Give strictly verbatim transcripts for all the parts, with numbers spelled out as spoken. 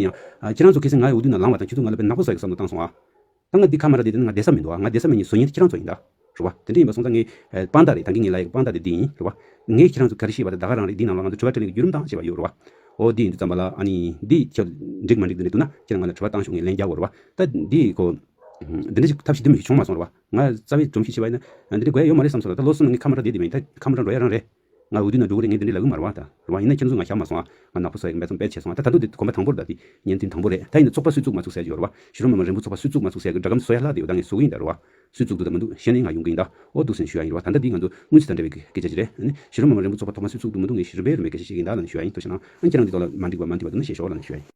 ཡང་ཨ། ཁྱེད་རང་ཚོ་ཁ་སང་ང་ཡི་འོས་བསྡུ་ནང་ལངས་པ་དང་ཁྱེད་ཚོ་ང་ལ་དཔེ་ནག་པོ་བཟོ་ཡག་བསམ་བློ་བཏང་སོང་ཨ། ད་ང་འདི་ཁ་མ་ར་འདི་དེ་ནི་ང་བསྡད་ས་མི་འདུག་ཨ། ང་བསྡད་ས་མེད་ནི་བཟོ་མཁན་དེ་ཁྱེད་རང་ཚོ་ཡིན་ད། རེད་བ། དེ་འདྲ་ཡིན་པ་སོང་ཙང་ངའི་ཨ། དཔང་རྟགས་རེད། ད་གིན་ངས་ལབ་ཡག་གི་དཔང་རྟགས་དེ་འདི་ཡིན། རེད་བ། ངས་ཁྱེད་རང་ཚོ་ག་རེ་བཤད་པ་དང་ད་ག་རང་རེད། འདི་ནང་ལ་ང་ཚོ་དྲི་བ་དྲིས་ལན་གྱི་བརྒྱུད་རིམ་དང་བྱས་པ་ཡོད། རེད་བ། འོ་འདི་ཡིན་དུས་ཙམ་པ་ལ་ཨ་ནི་འདི་ཁྱོད་འགྲིག་མ་འགྲིག་འདི་འདྲ་འདུག་ན་ཁྱེད་རང་ང་ལ་དྲི་བ་བཏང་ཤོག་ངས་ལན་རྒྱག་དགོས། རེད་བ། ད་འདི་ཁོ། འདི་འདྲ་ཞིག་ཐབས་ཤེས་འདི་མི་ཞིག་བྱུང་མ་སོང་བ། ང་རྩ་བའི་སྒྲོམ་གཞི་བྱས་པ་ཡིན་ན་འདི་འདྲ་དགོས་ཡ་ཡོད་མ་རེད་བསམ་སོང་། ད་ལོ་གསུམ་ནང་ངས་ཁ་མ་ར་བསྡད་དེ་མིན། ད་ཁ་མ་ར་འགྲོ་ཡ་རང་རེད། ང་འོས་བསྡུ་ནང་འགྲོ་གི་རེད། ངས་འདི་འདྲ་ལབ་གི་མ་རེད་བ། ད་རེད་བ། ཡིན་ན་ཁྱེད་ཚོ་ང་བཞག་མ་སོང་ཨ། ང་ནག་པོ་བཟོ་ཡ་གི་འབད་བརྩོན་དཔེ་བྱས་སོང་ཨ། ད་ད་དུང་འདི་གོམ་པ་དང་པོ་རེད། ད་འདི་བརྙན་ཐུང་དང་པོ་རེད། ད་ཡིན་ན་ཚོགས་པ་སུས་བཙུགས་མ་བཙུགས་ཟེར་གྱི་ཡོད་རེད་བ། གཞིས་རོང་མི་མང་རིན་སྤུངས་ཚོགས་པ་སུས་བཙུགས་མ་བཙུགས་ཟེར་གྱི་སྒྲ་སྒམ་བཟོ་ཡ་ལྷག་བསྡད་ཡོད། ད་ངས་བཟོ་གི་ཡིན་ད། རེད་བ། སུས་བཙུགས་འདུག་དང་མི་འདུག་ཤེས་ནས་ང་ཡོང་གི་ཡིན་ད། ཨོ་འདུག་སེ་ཞུ་ཡ་ཡིན་རེད་བ། ད་ལྟ་འདི་ང་ཚོ་དངོས་སུ་ད་འདྲ་བའི་སྐད་ཆ་ཅིག་རེད། ཨ་ནི་གཞིས་རོང་མི་མང་རིན་སྤུངས་ཚོགས་པ་ཐོག་མ་སུས་བཙུགས་འདུག་མི་འདུག་ངས་རིམ་པས་རིམ་པས་སྐད་ཆ་བཤད་ཀྱི་ཡིན་ད་ལབ་ནས་ཞུ་ཡ་ཡིན། ཐུགས་རྗེ་གནང་། ཨ་ནི་ཁྱེད་རང་འདི་ཐོག་ལ་མ་འགྲིག་པ་མ་འགྲིག་པ་འདུག་ན་ཞེས་ཞུ་བ་ལབ་ནས་ཞུ་ཡ་ཡིན།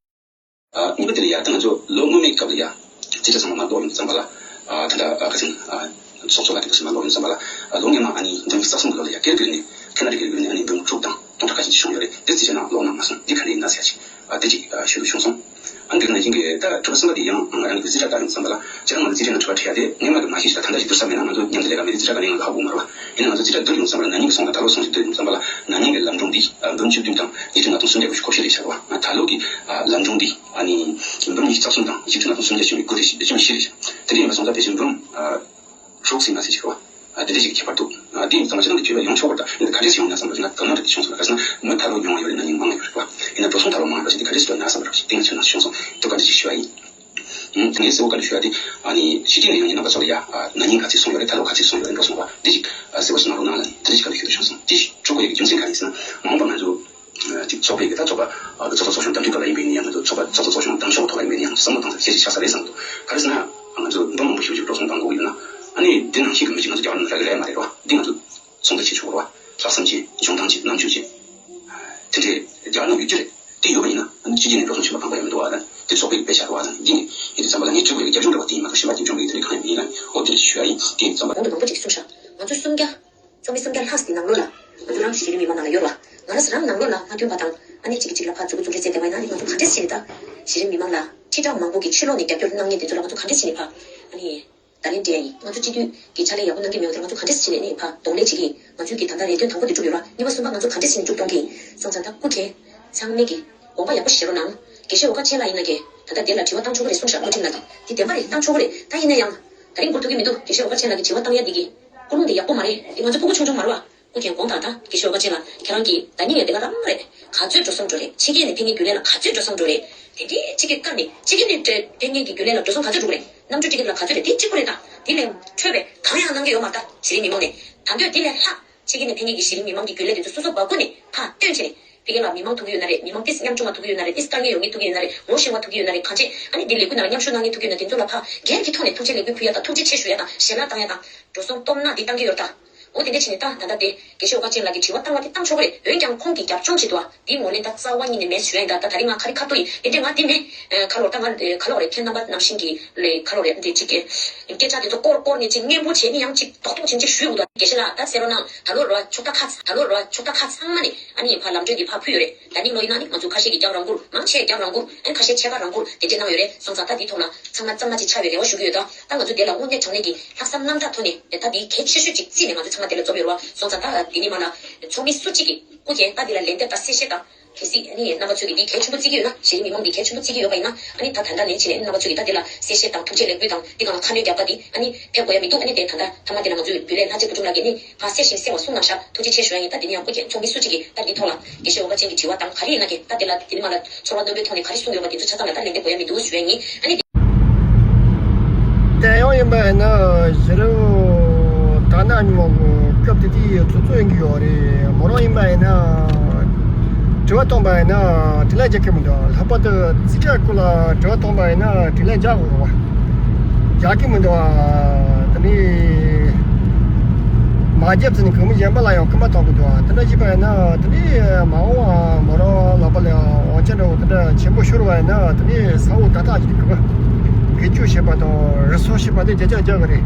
ཨ། གཉིས་པ་དེ་ལ་ཡ་ད་ང་ཚོ་ལོ་སྔོན་མའི་སྐབས་ལ་ཡ་རྩིས་ཁྲ་ཚང་མ་མ་འདོར་ཡོང་དུས་ཙམ་པ་ལ། ཨ། ད་ལྟ་ཨ་ཁ་སང་ཨ་ཚོགས་གཙོ་ལགས་དེ་ག་ཚོད་མ་འདོར་ཡོང་དུས་ཙམ་པ་ལ། ཨ། ལོ་སྔོན་མ་ཨ་ནི་འབུམ་གསར་གསུམ་གི་ལོ་ལ་ཡ་ཀེར་ཀེར་ནས་ཁེ་ན་ཌ་ཀེར་ཀེར་ནས་ཨ་ནི་འབུམ་དྲུག་དང་སྟོང་ཕྲག་ཁ་ཤས་ཅིག་བྱུང་ཡོད་རེད། དེ་རྩིས་ཆ་ནང་ཀློག་གནང་མ་སོང་། འདི་ག་འདྲ་ཡིན་ན་ཟེར་ཡ་ཅིག་ཨ། དེ་ཅིག་ཨ། ཞུ་འདོད་བྱུང་སོང་། ཨ། འདི་ག་ནང་བཞིན་གྱི་ད་དྲི་བ་གསུམ་པ་དེ་ཡང་ང་རང་གི་རྩིས་ཁྲ་བལྟ་ཡོང་དུས་ཙམ་པ་ལ་ཁྱེད་རང་ང་ཚོ་རྩིས་ཁྲའི་ནང་དྲི་བ་དྲི་ཡ་དེ་སྔོན་མ་གི་མ་ཤེས་ཤིག་ད་ད་ལྟ་ཞིག་བསྡུར་ས་མེད་ན། ང་ཚོ་མཉམ་དུ་ལས་ཀ་མེད། རྩིས་ཁྲ་ག་ནས་ཡོང་ལ་ཧ་གོ་མ་རེད་བ། ཡིན་ན་ང་ཚོ་རྩིས་ཁྲ་བསྡུར་ཡོང་དུས་ཙམ་པ་ལ་ན་ནིང་གི་སོང་ལ་ད་ལོ་སོང་ཞིག་བསྡུར་ཡོང་དུས་ཙམ་པ་ལ་ན་ནིང་གི་ལམ་སྒྲོན་འདི་འབུམ་བཅུ་བདུན་དང་ཉིས་ཁྲི་ལྔ་སྟོང་སུམ་བརྒྱ་དགུ་བཅུ་གོ་བཞི་རེད་ཤག་བ། ད་ལོ་གི་ལམ་སྒྲོན་འདི་ཨ་ནི་འབུམ་ཉི་ཤུ་རྩ་གསུམ་དང་བཞི་ཁྲི་ལྔ་སྟོང་སུམ་བརྒྱ་བཅུ་མེད་དགུ་རེད་ཤག་བཅུ་མེད་བཞི་རེད་ཤག་དེ་འདྲ་ཡིན་པ་སོང་ཙང་དེ་བཞིན་འབུམ་ཨ། དྲུག་ཟིན་མ་ཟིན་ཞིག་རེད་བ། ཨ། དེ་འདྲ་ཞིག་ཁྱད་པར་འདུག་ཨ། དེ་ཡིན་ཙང་ང་ཚོ་ནང་གི་བརྗོད་པ་ཡོང་ཆོག་པར་ད་འདི་ག་འདྲས་ཡོང་ན་བསམ་པ་ཞིག་ན་དོ་སྣང་འདྲ་དེ་བྱུང་སོང་། ག་རེ་ཟེར་ན་མི་ད་ལོ་ཉུང་བ་ཡོད་རེད། ན་ནིང་མང་བ་ཡོད་རེད་བ། ཡིན་ན་འགྲོ་སོང་ད་ལོ་མང་བ་འདྲ་ཞིག་འདི་ག་འདྲས་ཤིག་འདུག་ན་བསམ་པ་འདྲ་ཞིག་དེ་ང་ཚོ་ནང་བྱུང་སོང་། དེ་ག་འདྲས་ཞིག་ཞུ་བ་ཡིན། ཨུམ། ངས་གསལ་པོ་ག་རེ་ཞུ་ཡ་དེ། ཨ་ནི་ཕྱི་རྒྱལ་ནས་ཡོང་མཁན་རྣམ་པ་ཚོ་ལ་ཡ། ཨ། ན་ནིང་ག་ཚོད་སོང་ཡོད་རེད། ད་ལོ་ག་ཚོད་སོང་ཡོད་རེད། འགྲོ་སོང་བ་དེ་ཅིག་ཨ། གསལ་པོ་ཞིག་གནང་རོགས་གནང་ལབ་ནས་དེ་འདྲ་ཞིག་ག་རེ་ཞུ་འདོད་བྱུང་སོང་། དེ་ཞིག་ཆོག་གི་ཡོད་ཀྱི་རྒྱུ་མཚན་ག་རེ་ཟེར་ན། མ་འོངས་པ་ང་ཚོ་ཨ། ཅིག་ཚོགས་པའི་གི་ད་ཚོགས་པ་ཨ། ཚོགས་གཙོ་ཚོགས་གཞོན་གདམ་འཐུས་ཐོག་ལ་ཡིན་པའི་ཡིན་ཡང་ང་ཚོ་ཚོགས་པ་ཚོགས་གཙོ་ཚོགས་གཞོན་གདམ་ཕྱོགས་ཐོག་ལ་ཡིན་པའི་ཡིན་ཡང་བསམ་བློ་གཏོང་ས་ཁྱད་ཆོས་ཆགས་ས་རེད་བསམ་འདུག་ག་རེ་ཟེར་ན། ང་ཚོ་འབུམ་མང་པོ་ཞེ་པོ་ཅིག་འགྲོ་སོང་བཏང་དགོས་ཀྱི་ཡོད་ན། ཨ་ནི་འདི་ནང་བཞིན་གྱི་མི་ཅིག་ང་ཚོ་རྒྱ་གར་ནང་རག་གི་རེད་མ་རེད་བ། འདི་ང་ཚོ་ཚོགས་འདུ་བྱེད་ཆོག་གི་རེད་བ། ལྷག་བསམ་ཅིག་འཇོན་ཐང་ཅིག་རྣམ་དཔྱོད་ཅིག་དེ་འདྲའི་རྒྱ་གར་ནང་ཡོད་ཀྱི་རེད། དེ་ཡོད་པ་ཡིན་ན་ཨ་ནི་ཕྱི་རྒྱལ་ནས་འགྲོ་སོང་ཆེན་པོ་བཏང་དགོས་ཡ་མི་འདུག་བ། ད་དེ་ཚོགས་པའི་དཔེ་ཆ་རེད་བ། ད་འདི་ནི་ཡིན་དུས་ཙམ་པ་ལ་ངས་བརྗོད་དགོས་ཡ་རྒྱབ་ལྗོངས་འདྲ་བ་དེ་ཡིན་མ་གཏོགས་གཞན་པ་དེ་འཇོན་པའི་དེ་འདྲའི་གང་ཡང་མིན་ལ། ཨོ་དེ་འདྲ་ཞིག་ཞུ་ཡ་ཡིན། དེ་ཡིན་ཙམ་པ། གོང་དུ་མང་པོ་ཅིག་གསུངས་ཤག་ང་ཚོ་སུམ་བརྒྱ། རྩོམ་མི་སུམ་བརྒྱ་ལྷག་ཙམ་ནང་ལོགས་ལ་ང་ཚོ་རང་གི་གཞི་རིམ་མི་མང་ནང་ལ་ཡོད་རེད་བ། ང་རང་ཚོ་རང་ནང་ལོགས་ལ་མ་མཐུན་པ་དང་ཨ་ནི་གཅིག་གིས་གཅིག་ལ་ཕར་མཛུབ་གུ་མཛུབ་རེས་བཙལ་བསྡད་པ་ཡིན་ན་ཨ་ནི་ང་ཚོ་ག་འདྲས་བྱས་ནས་ད་གཞི་རིམ་མི་མང་ལ་ཁྲི་ཕྲག་མང་པོ་གིས་ཕྱི་ལོགས་ནས་རྒྱབ་སྐྱོར་གནང་མཁན་དེ་ཚོ་ལ་ང་ཚོ་ག་འདྲས་བྱས་ནས་ཕར་ཨ་ནི་བརྡ་ལན་སྤྲད་ཡ་ཡིན། ང་ཚོ་སྤྱི་འཐུས་ཀྱི་ཕྱག་ལས་ཡག་པོ་གནང་གི་མེད་པ་དེ་ལ་ང་ཚོ་ག་འདྲས་བྱས་ནས་ཨ་ནི་ཕར་གདོང་ལེན་བྱེད་ཀྱི་ཡིན། ང་ཚོའི་གི་ད་ལྟ་རེ་འདུན་དང་པོ་དེ་གྲུབ་ཡོད་ར། གཉིས་པ་གསུམ་པ་ང་ཚོ་ག་འདྲས་བྱས་ནས་མཇུག་གཏོང་གི་ཡིན་སོང་ཙང་ད་སྐུ་མཁྱེན་ཚང་མས་ཀྱི་དགོངས་པ་ཡག་པོ་བཞེས་རོགས་གནང་། དགེ་བཤེས་འོ་དཀར་ཆེན་ལགས་ཡིན་ན་ཀྱེ་ད་ལྟ་དེ་ལ་དྲི་བ་བཏང་ཆོག་གི་རེད་གསུངས་ཤག་བློ་མཐུན་ལགས་ཀྱིས། དེ་བདེན་པ་རེད། བཏང་ཆོག་གི་རེད། ད་ཡིན་ན་ཡང་ད་རིང་འགོར་ཐུབ་ཀྱི་མི་འདུག་དགེ་བཤེས་འོ་དཀར་ཆེན་ལགས་ཀྱིས་དྲི་བ་བཏང་ཡ་འདི་གི་ཀུན་སློང་དེ་ཡག་པོ་མ་རེད། དེ་ང་ཚོ་སྤུ་གུ་ཆུང་ཆུང་མ་རེད་བ། སྐུ་མཁྱེན་དགོངས་དག་ད་དགེ་བཤེས་འོ་དཀར་ཆེན་ལགས་ཁྱེད་རང་གིས་ད་ཉིན་ཡང་དེ་ག་རང་རེད། ག་ཚོད་འགྲོ་སོང་འགྲོ་རེད། ཕྱི་རྒྱལ་ནས་ཕེབས་མཁན་རྒྱུན་ལས་ལ་ག་ཚོད་འགྲོ་སོང་འགྲོ་རེད། དེ་འདྲའི་གཅིག་གིས་བཀར་ནས་ཕྱི་རྒྱལ་ནས་ཕེབས་མཁན་གྱི་རྒྱུན་ལས་ལ་འགྲོ་སོང་ག་ཚོད་འགྲོ་གི་རེད། གནམ་གྲུ་ཊི་ཀེ་ཊི་ལ་ག་ཚོད་རེད། དེ་གཅིག་པོ་རེད་ད། དེ་ལས་འཕྲོས་པའི་གང་ཡང་གནང་གི་ཡོད་མ་རེད་ད་གཞི་རིམ་མི་མང་ནས། ད་འདོད་དེ་ལས་ལྷག་ཕྱི་རྒྱལ་ནས་ཕེབས་མཁན་གྱི་གཞི་རིམ་མི་མང་གི་རྒྱུན་ལས་དེ་ཚོ་སོ་སོ་འབབ་སྒོ་ནས་ཕར་བཏོན་བྱས་ནས་ཕ་གི་ལ་མི་མང་ཐུག་གི་ཡོད་ན་རེད། མི་མང་ཏིས་མཉམ་ཆུང་བ་ཐུག་གི་ཡོད་ན་རེད། ཏིས་དཀའ་ངལ་ཡོད་མཁན་ཐུག་གི་ཡོད་ན་རེད། ངོ་ཤེས་པ་ཐུག་གི་ཡོད་ན་རེད། གང་བྱས་ཨ་ནི་འདི་ལས་འགུལ་ནང་ལ་མཉམ་ཞུགས་གནང་མཁན་ཐུག་གི་ཡོད་ན་དེ་ཚོ་ལ་ཕར་སྒེར་གྱི་ཐོག་ནས་ཐུགས་རྗེ་ལེགས་འབུལ་ཕུལ་ཡ་དང་ཐུགས་རྗེ་ཆེ་ཞུ་ཡ་དང་ཞལ་ལག་བཏང་ཡ་དང་འགྲོ་སོང་སྟོབས་ན་འདི་བཏང་གི་ཡོད་རེད་ད། འོ་དེ་འདྲ་བྱས་ནས་ད་ད་ལྟ་དེ་དགེ་བཤེས་འོ་དཀར་ཆེན་ལགས་ཀྱིས་དྲི་བ་བཏང་བ་དེ་བཏང་ཆོག་གི་རེད། འོན་ཀྱང་ཁོང་གིས་རྒྱབ་ལྗོངས་བྱེད་དུ་བ་དེའི་ངོས་ལེན་ད་རྩ་བ་ཉིད་ནས་མེད་ཞུ་ཡ་ཡིན་ད། ད་ད་རིང་ང་ཁ་རི་ཁ་ཐུག་ཡིན། དེ་འདྲས་ང་དེ་མེད། ཁ་ལོག་རེད། ཁྱེད་རྣམ་པ་ནང་བཞིན་གྱི་ལས་ཁ་ལོག་རེད། འདི་གཅིག་གི་སྐད་ཆ་དེ་ཚོ་སྐོར་སྐོར་ནས་ཅིག་སྙན་པོ་བྱས་ནས་ཡང་ཅིག་རྡོག་རྡོག་ཅིག་ཅིག་ཞུས་འདུག་ད་དགེ་བཤེས་ལགས་ད་གསན་རོགས་གནང་། ད་ལོ་རེད་བ་ཕྱོགས་མཐའ་ཁག་ད་ལོ་རེད་བ་ཕྱོགས་མཐའ་ཁག་ཚང་མ་ནས་ཨ་ནི་ཕར་ལམ་གྲོན་གྱི་ཕར་ཕུལ་ཡོད་རེད། ད་ནིང་ལོ་ཡིན་ན་ནི་ང་ཚོ་ཁ་ཤས་ཀྱིས་རྒྱག་རང་འཁུར། མང་ཆེ་རྒྱག་རང་འཁུར། ཨ་ནི་ཁ་ཤས་ཕྱེད་ཀ་རང་འཁུར་དེ་འདྲས་གནང་ཡོད་རེད། སོང་ཙང་ད་འདིའི་ཐོག་ལ་ཚང་མ་གཙང་མ་ཅིག་ཆགས་པའི་རེ་བ་ཞུ་གི་ཡོད། ད་ད་ང་ཚོ་དེ་ལ་དངོས་གནས་དྲང་གནས་ཀྱི་ལྷག་བསམ་རྣམ་དག་ཐོག་ནས་ད་འདི་གལ་ཆེ་ཤོས་ཅིག་བརྩིས་ནས་ང་ཚོ་ཚང་མ་དེ་ལ་འཛོམས་ཡོད་རེད་བ། སོང་ཙང་ད་འདི་ནི་མ་ལ་ཚོགས་མི་སུ་གཅིག་གིས་སྐུ་མཁྱེན་ད་འདི་ལ་ལན་འདེབས་དང་གསལ་བཤད་དང་། གལ་སྲིད་ཨ་ནི་རྣམ་པ་ཚོས་ཀྱིས་འདི་གལ་ཆེན་པོ་བརྩི་གི་ཡོད་ན། གཞི་རིམ་མི་མང་འདི་གལ་ཆེན་པོ་བརྩི་གི་ཡོད་པ་ཡིན་ན། ཨ་ནི་ད་ད་ལྟ་ནས་བྱས་ནས་རྣམ་པ་ཚོས་ཀྱིས་ད་འདི་ལ་གསལ་བཤད་དང་ཐུགས་རྗེ་ལེགས་འབུལ་དང་འདི་སྒང་ལ་ཁ་སྣོན་རྒྱབ་པ་འདི་ཨ་ནི་ཕེབས་དགོས་ཡ་མི་འདུག་ཨ་ནི་དེ་ད་ལྟ་མཐའ་མ་དེ་ལ་ང་ཚོའི་རྒྱུན་ལས་ལྷ་རྗེ་སྐུ་ཕྲེང་ལགས་ཀྱིས་ནི་ཕར་གསལ་ཞིང་གསལ་བ་གསུངས་གནང་ཤག་ཐུགས་རྗེ་ཆེ་ཞུ་ཡ་ཡིན། ད་འདི་ནི་ཡང་སྐུ་མཁྱེན་ཚོགས་མི་སུ་གཅིག་གིས་ད་འདི་ཐོག་ལ་དགེ་བཤེས་འོ་དཀར་ཆེན་གྱི་དྲི་བ་དང་ག་རེ་ཡིན་ན་ཀྱེ་ད་འདི་ལ་འདི་ནི་མ་ལ་ཚོར་བ་རྣོན་པོའི་ཐོག་ནས་ག་རེ་གསུངས་ཡོད་པ་འདི་ཚོ་ཆ་ཚང་ལ་ད་ལན་འདེབས་དགོས་ཡ་མི་འདུག་ཞུ་ཡ་ཡིན། ཨ་ནི། དེ་ཡང་ཡིན་པ་ཡིན་ན་གཞི་རིམ་དག་སྣང་ཉུང་བ་གི་སྐབས་དེ་དུས་ཚོད་ཚོད་ཡིན་གྱི་ཡོད་རེད། མོ་རང་ཡིན་པ་ཡིན་ན་དྲི་བ་བཏང་པ་ཡིན་ན་དྲིས་ལན་རྒྱག་གི་མི་འདུག་ལྷག་པར་དུ་རྩིས་ཁྲ་སྐོར་ལ་དྲི་བ་བཏང་པ་ཡིན་ན་དྲིས་ལན་རྒྱག་དགོས་རེད་བ། རྒྱག་གི་མི་འདུག་དེ་ནས་མ་རྒྱབ་ཚེ་ནི་གང་མི་གཞན་པ་ལ་ཡང་སྐུལ་མ་གཏོང་གི་འདུག་དེ་འདྲ་བྱས་པ་ཡིན་ན་དེ་ནས་མ་འོངས་པ་མོ་རང་ལག་པ་ལ་དབང་ཆ་འདྲ་བོ་དེ་འདྲ་ཆེན་པོ་ཤོར་བ་ཡིན་ན་དེ་ནས་ས་འོག་ད་ཐག་ཅིག་གི་བེད་སྤྱོད་བྱེད་པ་དང་རི་སོ་བྱེད་པ་དེ་རྒྱ་ཆ་རྒྱག་གི་རེད།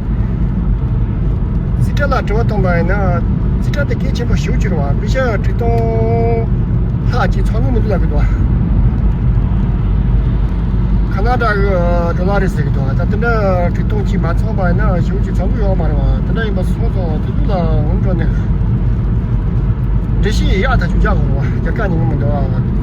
རྩིས་ཁྲ་ལ་དྲི་བ་བཏང་པ་ཡིན་ན་རྩིས་ཁྲ་དེ་གལ་ཆེན་པོ་ཞེ་པོ་ཅིག་རེད་བ། པེ་ཤ་ཁྲི་སྟོང་ལྷག་ཅིག་ཚང་གི་མི་འདུག་ལབ་གི་འདུག་བ། ཁ་ན་ཌ་གི་ཌོ་ལར་རེད་ཟེར་གི་འདུག་བ། ད་དེ་འདྲ་ཁྲི་སྟོང་གཅིག་མ་ཚང་པ་ཡིན་ན་ཞེ་པོ་ཅིག་ཚང་གི་ཡོད་མ་རེད་བ། དེ་འདྲ་ཡིན་པ་སོང་ཙང་དེ་ཚོ་ལ་འོང་འགྲོ་ནས་འགྲེལ་བཤད་ཡག་ཐག་ཆོད་རྒྱག་དགོས་རེད་བ། རྒྱག་ཁ་ཉན་གི་མི་འདུག་བ།